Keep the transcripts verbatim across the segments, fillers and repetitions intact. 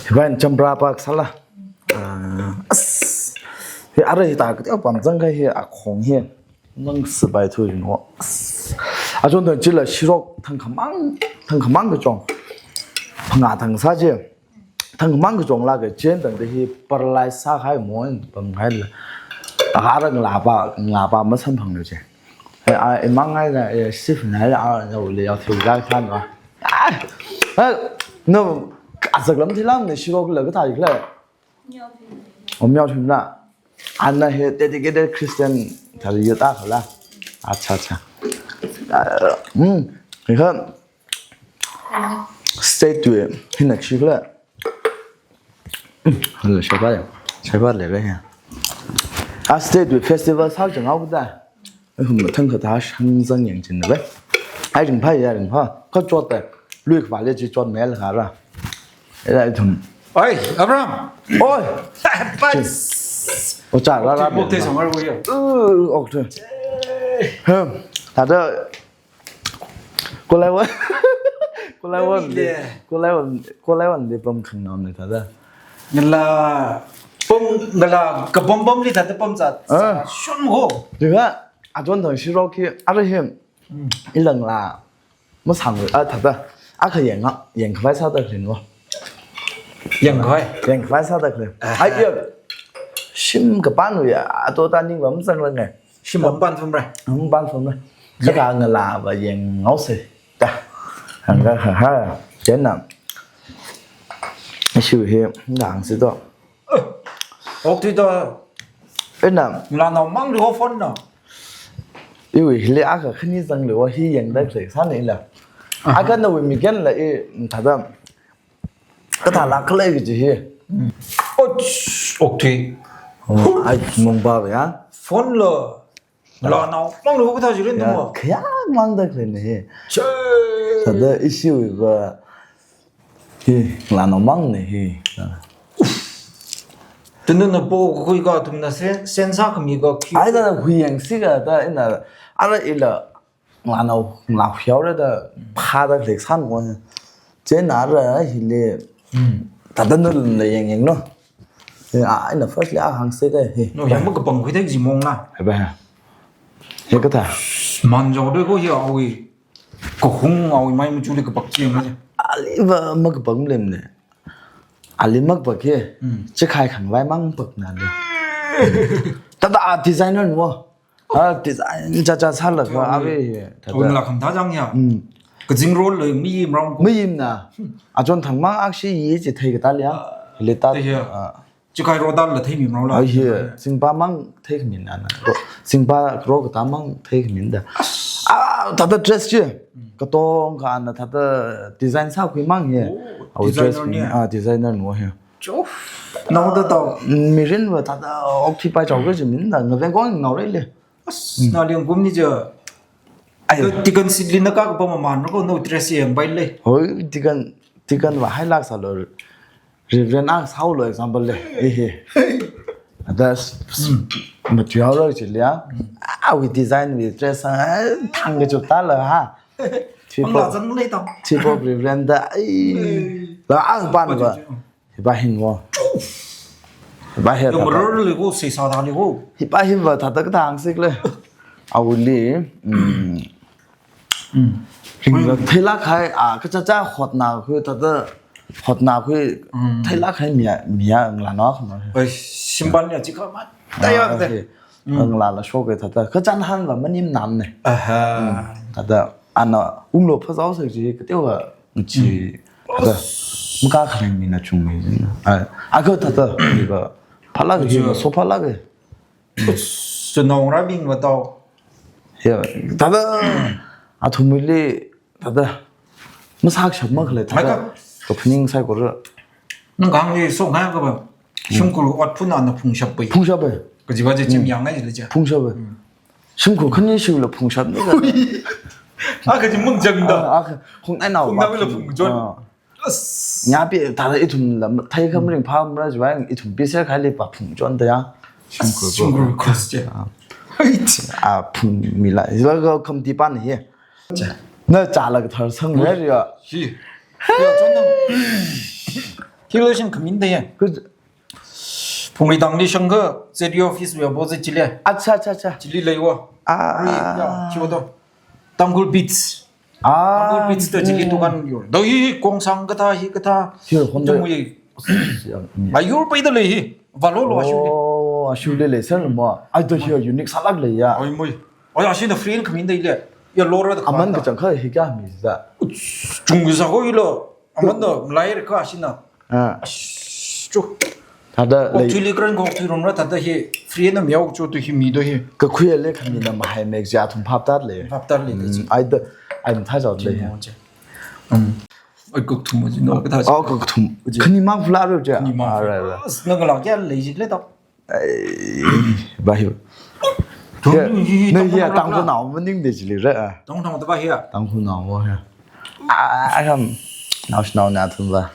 Hiwui eina champra pak sāla. Ah, as. Hi ara hi ta kateokha pamzang kahai hi akhong hi. Nang sipai thu yin ho. As. Achon thang chila shirok thangkhamang, thangkhamang kachong. Phangā thang sā chi. Thangkhamang kachong lāka chieina tangda hi paralyze sākahai mo pamhaila. Ara ngalāpa, ngalāpa masamphanglu chi. Eh, ah, imang ai na, eh, sif na, ah, na ule yao thiu ga than wa. Ah, eh, no, azak lam thilam ne shirok la kathā ikla. Om yao thim na. Ana hi dedicated Christian thari yata khala. Acha, acha. Ah, hmm. Hi kha state wui hina chikla. Hello, shaipa ya. Shaipa le re ya. A state wui festival sāchang au da. Ai hum thang kha ta shang zang yang chin da. Ai ring pha ya ring pha. Kha chot da. Lui kha le chi chot mel kha ra. Ai thum. Oi, Abraham. Oi. Pas. O cha la la. Bok te song ar wo ya. Uh, ok tu. Hem. Tada Kolaiwan. Kolaiwan de. Kolaiwan, Kolaiwan de pam khangnam ne tada. Ngala pam, ngala kapam pamli tada pam zat. Ah. Shun ho. Diga, achon thang shirok hi, ara him. Hmm. Ilang la. Masang, ah, tada. Akha yang, yang khavai sāda khalin wo. Yang khavai? Yang khavai sāda khalin. Ah. Ai, ya. Shim kapan ya, ato ta ning lam sang lang ai. Shim mapan phum ra. Mapan phum ra. Ya. Saka ngalāva yang ngau se. Ta. Hanga ha ha. Chieina. Shu hi ngang si to. Ok tui to. Ina. Ngalānao mang ri ho phone na. Iwui hili akha khani zanglu wa hi yang da khalei sāna ila. Aha. Akha nawui mi gen la i tada. Kathā lak khalei kaji hi. Mm. Och, ok tui. Oh, ai mong ba ya. Phone lo. Ngalānao mang lo kathā jiren ya, tamo. Khayang mang da khalei ne hi. Che. Tada issue ba. Hi, ngalānao mang ne hi. Tunu na po khui ka tum na sen, sen sā kami ka khi. Ai da hui yang si ka da ina ara ila Ngalānao, ngalānao hiao ra da phada lek san wo. Chieina ara hili. Hmm. Tada nul la yang yang no. Eh, a, ina first li a hang se da he. No, yang makapang khui da ji mong la. He ba. He kathā. Man jao de ko hi awi. Ko hung awi mai mu chu li kapak chi ma. Ali va makapang lem ne. Ali makpak he. Hmm. Chi khai khang vai mang pak na le. Tada a designer wo. Ah, design cha cha sālaga, ah, ave hi. Awui ngalā kham thā chang ya. Mm. Kazing role lo mi yim rong ko. Mi yim na. Achon thang mang akshi yi chi thei kata liya. Ah, le ta. Thei ya. Ah. Chikai ro da la thei mi rong la. Ah, hi. Singpa mang thei khamin na na. Ro, singpa ro kata mang thei khamin da. Ah, tada dress chi. Mm. Katong ka na tada design sākhui mang hi. Oh, awui dress designer ni. Ah, designer no hi. Cho. Nao da tao. Mirin va tada ok thipai chao ke jimin da. Ngaveng kong ngao rei le. As, na liang kum ni ja. Ai. Ka tikan sit li na ka pa ma man ko no dress yang bai le. Hoi, tikan, tikan va hai lak sa lo. Reverend ang sao lo example le. Eh, eh. Ada s-, s-, material lo chi le ya. Ah, we design, we dress, ah, thang ke chuta la ha. Ang la zang le tao. Chief of Reverend da. Ai. La ang pan va. Hipa hin wo. Hipa hin. Yo, tada. Marar le ko, se sa da le ko. Hipa hin va tada kathā hāngsik le. Awui li, mm. Mm. Ring la thei lak hai, a, kacha cha hotna khui tada, hotna khui, mm, thei lak hai miya, miya ngalānao kha ma. Oi, simpan ya chi kha ma. Ah, taya de. Okay. Mm. Ngalā la shok e tada. Kachan han va manim nam ne. Aha. Mm. Tada ana unglo phazao se chi, kateo va. Chi, mm, tada, maka khaleng mi na chung mi. A, a ko tada, mi ba, phalak hi, so phalak hi. Chunong ra bing ba tao. Ya, tada, athumli, tada, masak shap mak le, tada, ka phaning sai ko ra. Nang kang ye so ngai ka ba. Shimkhur ot phun ana phung shap bai. Phung shap bai. Kaji ba je chim yang ngai le ja. Phung shap bai. Mm. Shimkhur khani shiu la phung shap ni ka. A kaji mun jang da. A, a ka, khong nai nao. Khong ba nai la phung jon. Ah. As. Nya pi tada ithum la thai kham ring pham ra jiwa ithum pi ser khai le pa phung jon da ya. Shimkhur. Shimkhur cross je. Ah. A phung mi la. Jiwa ka kham ti pan hi. Ja. Na cha la ka thar sang re ya. Hi. Ya, jon nang. Theologian khamin da ya. Kha Phungri tangli shangkha Z D A office wui opposite chili. Acha, acha, acha. Chili leiwa. Ah. Ri, ya, chiwa to. Tangkhul Beats. Ah. Tangkhul Beats to chili dukan yur. Do hi, hi, kongsang kathā, hi kathā. Hi, Honda. Tung wi. Ayur pai da lei hi. Valo lo ashu. Oh, ashu lei lei sir mo. Ai to hi unique sālāk lei ya. Oi moi. Oi, ashina free khamin da ile. Ya lora da. Aman kachangkha hi kya mi za. Chung wi za ho ilo. Aman da lai re ka ashina. Ah. Ash, chu. Thāda lei. Okthuili kran ko okthui rongra thāda hi free na miao chu tu hi mi do hi. Kakhuiya lei khamina mahai mek ja thum phap tat lei. Phap tat lei. Mm, ai da, ai mathā zau lei. Chi mo che. Um. Ai kok thum mo chi no kathā. Oh, kok thum. Chi. Khani mang phula ro ja. Khani mang. Ah, right, right. As, na kala kya lei ji le to. Ai, ba hi. Thum. Ya, hi, hi, na thum ya, thum thum thum. Tangkhulnao maning de chili re, ah. Thum thum thum ba hi. Tangkhulnao mo hi. Ah, ai ham. Naoshinao na thum ba.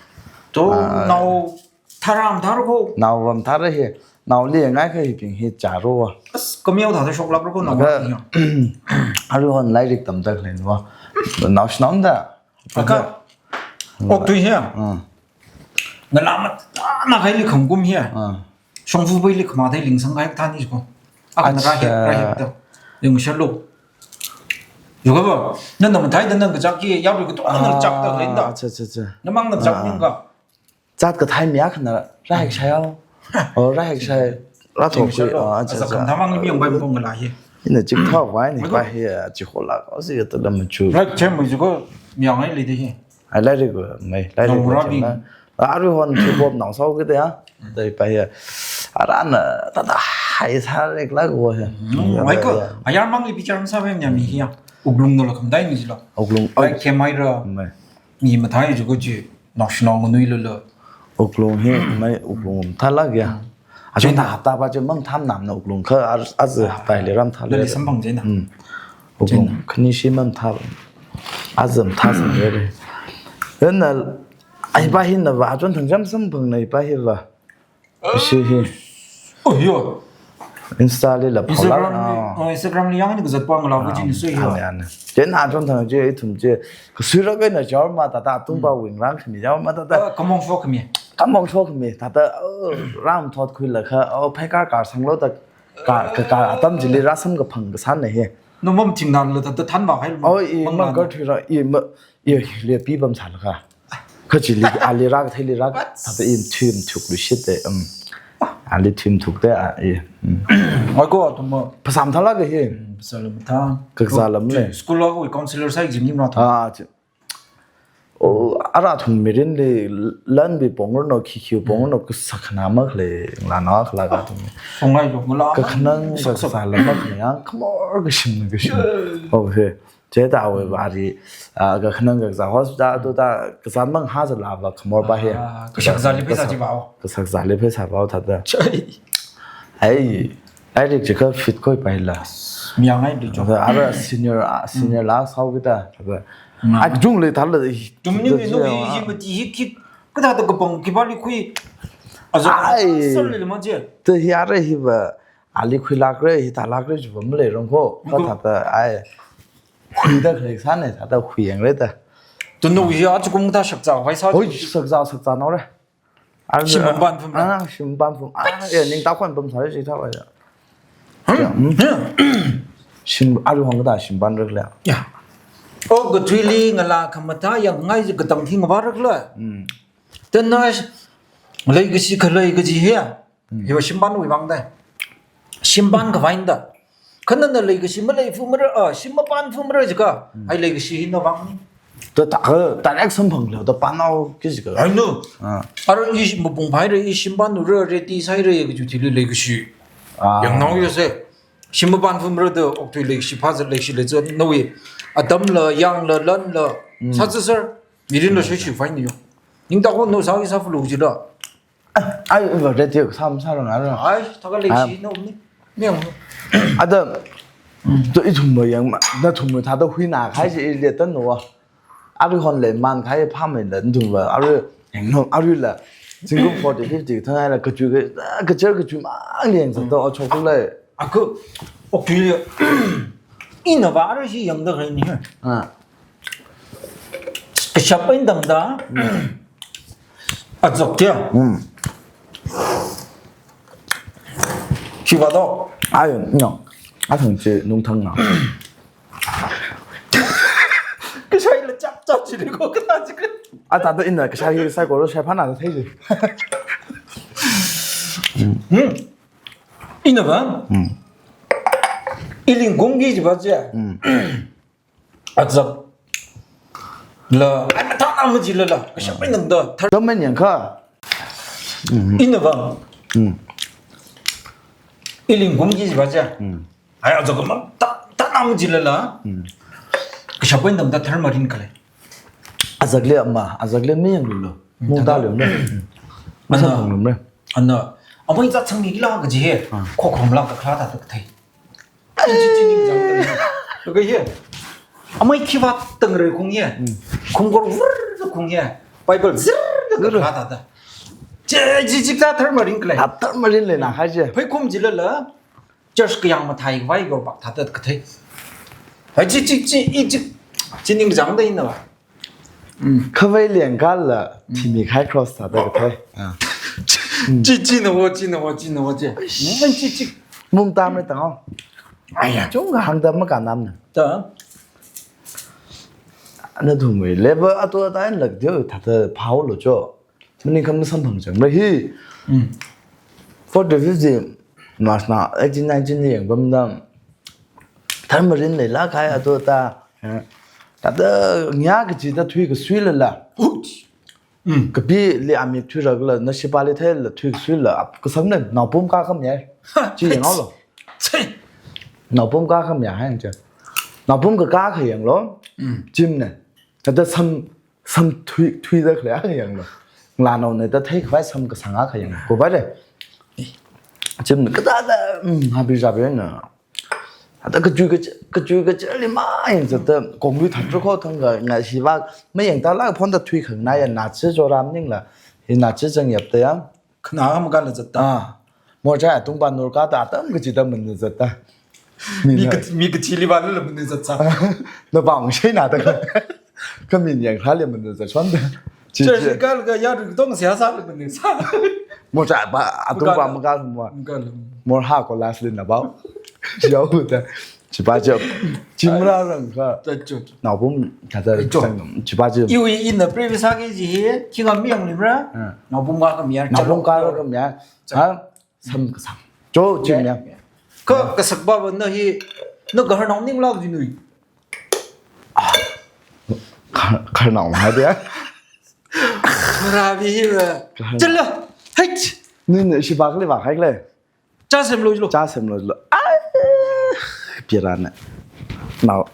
To, ah, nao tharam thar ko. Nao vam thar hi. Naoli ngai kha hi ping hi charo wa. As, kamiao thāda shoklāk ro ko nao. Ka, ma hi. Aruihon lairik tamda khalei wa. Naoshinao da. Aka. Okthui hi. Ah. Nala mat, na khai li khangkum hi. Ah. Shongfa pai li khama thei lingsang khai thani ko. Aka na ra he, acha, ra he ta. Yung sha lo. Yo ka ba. Na na mathai da na kachak ki ya ru ka to na chak ta khalei da. Ah, acha, acha, acha. Na mang na chak, ah, ning ka. Zat kathai mi akhana ra hek shai ao. Oh, ra hek shai. Ra thok kui. Oh, acha, acha. Kam thamang mi yong bai mong la hi. Ina chik thao bai ni, mai ko, bai hi, ah, chi ho la ko si ta la machu. Ra chem mai ko mi yang ai le de hi. Ai lai ri ko mai, lai ri ko. Nong ra chem bing na. Aruihon chi bop nong sao ki de ya. Dai bai hi. Ara na ta ta hai sa rek la ko hi. Mm, mai ko. Ya, ya. Ayar mang li bichar sa bai mi ya mi hi ya. Wuklung no la kham dai mi ji lo. Wuklung. Ai, oh, khe mai ra. Mai. Mi mathai ju ko ji, naoshinao nganui lo lo. Wuklung hi, mai wuklung mathālāk ya. Mm. Achon ta hapta ba je mang tham nam na wuklung kha, a, azi hapta le ram thā le. Lali samphang je na. Mm. Wuklung je na. Khani shi mang thā. Azi mathā sang le re. Ren na, ai ba hi na ba, achon thang jam samphang na ai ba hi ba. Ishi hi. Oh, yo. Insta li la phola. Instagram li, ah, oh, Instagram li yang ni kazat pa ngala ko jin sui yo. Ane, ane. Jen na chon thang je, ithum je. Kasui ra kai na jawr ma ta ta tung ba wing rang khami jawr ma ta ta. Ah, kamong shok khami. Kamong shok khami. Ta ta, oh, ram thot khui la kha, oh, phai kar kar sang lo ta ka, ka, ka atam jili rasam ka phang ka san na hi. No mom ching nan lo ta ta than ba hai lo. Oh, i mang kar thui ra, i ma, i le pi bam sa la kha. Kha chili, ali rak, thei li rak, ta ta in thum thuk lu shit de, um. Ali thum thuk de, a, i, um. Ai ko, thum mo. Phasā mathālāk hi. Hmm, phasā lam mathā. Kakazā lam le. School lo, counselor sai jing ni ma thum. Ah, chi. Oh, ara thum mirin li, lan bi pong no, khi khi pong no, kasak na mak le, la na khala ka thum. Songai lo, mala. Kakhanang, sak, sak. Kakazā lam mak le, yang, khamor kashim, kashim. Oh, he. Che ta we ba ri, ah, kakhanang kakazā hospital to ta, kazā mang ha za la ba khamor ba he. Ah, kashak zali pheisā chi ba o. Kashak zali pheisā ba o ta ta. Chai. Ai, ai rik chi ka fit koi pai la. Miang ai di jo. Ara senior, ah, senior la sao kita. Ta ta. Mm. Ai jung le ta la. Tum ni ni no hi hi mati hi ki. Ka ta ta kapang ki ba li khui. Azo ai. Sal le ma je. Ta hi ara hi ba. Ali khui lak re, hi ta lak re, ju ba ma le rong ko. Ka ta ta ai. Khui da khalei sāne, thāda khui yang re da. Tun nu ya chu kum ta shakzā, vai sā. Hoi, shakzā, shakzā nao re. Ar shim ban phum re. Ah, shim ban phum. Ah, ya, ning ta khon phum sā re, chi tha vai ya. Hmm? Ya, hmm. Hmm. Shim, aru hong ta shim ban rek le. Ya. O, ka thui li ngala khamata yang ngai ji ka tang thing ba rek le. Hmm. Tun na, leikashi khalei kaji he. Hmm. Hiva shimban wui vang da. Shimban khavai da. Kha nana leikashi malei phumara, ah, shim maban phumara jika. Hmm. Ai leikashi hi na vang. Ta, ta, ta, direct samphang leo, ta panao ki jika. Ai no. Ah. Ara i mapung phai re, i shimban ura re, ti sai re, kaji thili leikashi. Ah. Yang nao yo se. Shim maban phumara da, okthui leikashi, pha za leikashi le za, no ye. Atam la, yang la, lan la. Hmm. Sa za sir. Mirin la, hmm, shui shui fine yo. Ning ta ko no sa i sa flu ji da. Ai, va radio sam sa rang ara. Ai, ta ka leikashi no ni. Miang no. Ada, to ithum ba yang ma, nathum ba thāda hui na khai ji le tan no wa. Aru hon le man khai pha mai le nathum ba. Aru, no, aru la. Single forty, fifty, thang ai la, kachu ka, kacher kachu ma, liang sa to, a chok le. Aku, okay. Ina ba aru shi yang da khai ni. Ah. Kashap in dang da. Hmm. Azak tia. Hmm. Hiva do. Ayo, no. Athang chi nungthang na. Kashai la chap chap chi ko kata chi ka. Ata da ina kashai hi sai ko ro shai phana da thei chi. Hmm. Ina ba. Hmm. Iling gong gi ji ba je. Hmm. Azak la, ai, ta na ma ji la la, kashap ai nang da, thar. Tam men yang kha. Ina ba. Hmm. Iling gong gi ji ba je. Hmm. Ai, azak ma, ta, ta na ma ji la la. Hmm. Kashap ai nang da, thar marin kale. Azak le ama, azak le mi yang lu lo. Hmm, mung ta ta le ne. Ana, masa pang lu ne. Ana, amai za chang ni la ka ji he. Ah. Ko khom la ka khla ta ta thei. Chi, chi, chi, ning jang ta. Ka hi. Amai khi va tang re kung ye. Hmm. Kung kor vur kung ye. Bible zir ka khla ta ta. Chi, chi, chi ta thar marin kle. Thar marin le na khai chi. Phai kum ji la la. Church kayang mathai vai gor bak thāda kathei. Hai chi chi chi i chi chi ning jang da ina ba. Mm. Khavai leng kala thimi khai cross thāda kathei. Ah. Chi chi na wo chi na wo chi na wo chi. Nang chi chi. Mung tam le tang. Aya. Chung hang da ma ka nam na. Ta. Na thumwui level ato ta en lak dio thāda phao lo cho. Maningkham samphang chang. Mara hi. Mm. Forty fifty, March na eighteen nineteen li yang bam dam. Thar marin lei la khai ato ta. Eh. Thāda nya kaji ta thui kasui la la. Huch. Mm. Kapi li ami thui ra la, na shipa li thei la thui kasui la. Ap kasam ne, naopum ka kam ya. Ha, chi yang lo. Chi. Naopum ka kam ya hai yang chi. Naopum ka ka kha yang lo. Mm. Jim ne. Thāda sam Sam thui, thui da khalei a yang lo. Ngalānao ne da thei khavai sam kasang a kha yang. Ko ba le. Jim ne kada da, mm, habi jabi na. Ada kachui kachi, kachui kachi li ma yang zat da, kong lui that ko thang ka, nga shi ba, ma yang ta la phon da thui khang na ya na chi jo ram ning la. Hi na chi jang yap da yang. Khana ham ka la zat ta. Ah. Morchai atung pa nur ka ta atam kaji ta mun zat ta. Mi na ka, mi kachi li ba lu la mun zat sa. Na ba ung shai na ta ka. Ka min yang kha li mun zat shon ta. Chi, chi, chi. Ka ka ya ru tong sia sa la mun sa. Morchai pa atung pa mun ka mun. Mun ka la. Mor ha ko last li na ba. Yau ta. Chi pa chi. Chi mara rang ka. Ta chu. Naopum ka ta. Ai, cho. Sang, chi pa chi. Iwi in the previous ha ki ji hi, ki ngam yang li mara. Ah. Naopum ka kam ya. Naopum ka kam ya. Ha? Sam kasang. Cho, chi ya. Ka, kasak ba ba na hi, na ka har nong ning lau ji nui. Ah. Ka, ka nong ha dia. Mara bi hi ba. Ka har. Chalo. Hei. Ni ne shi ba kle ba khai kle. Cha sem lo lo. Cha sem lo lo. Ai. Pira ne. Nao.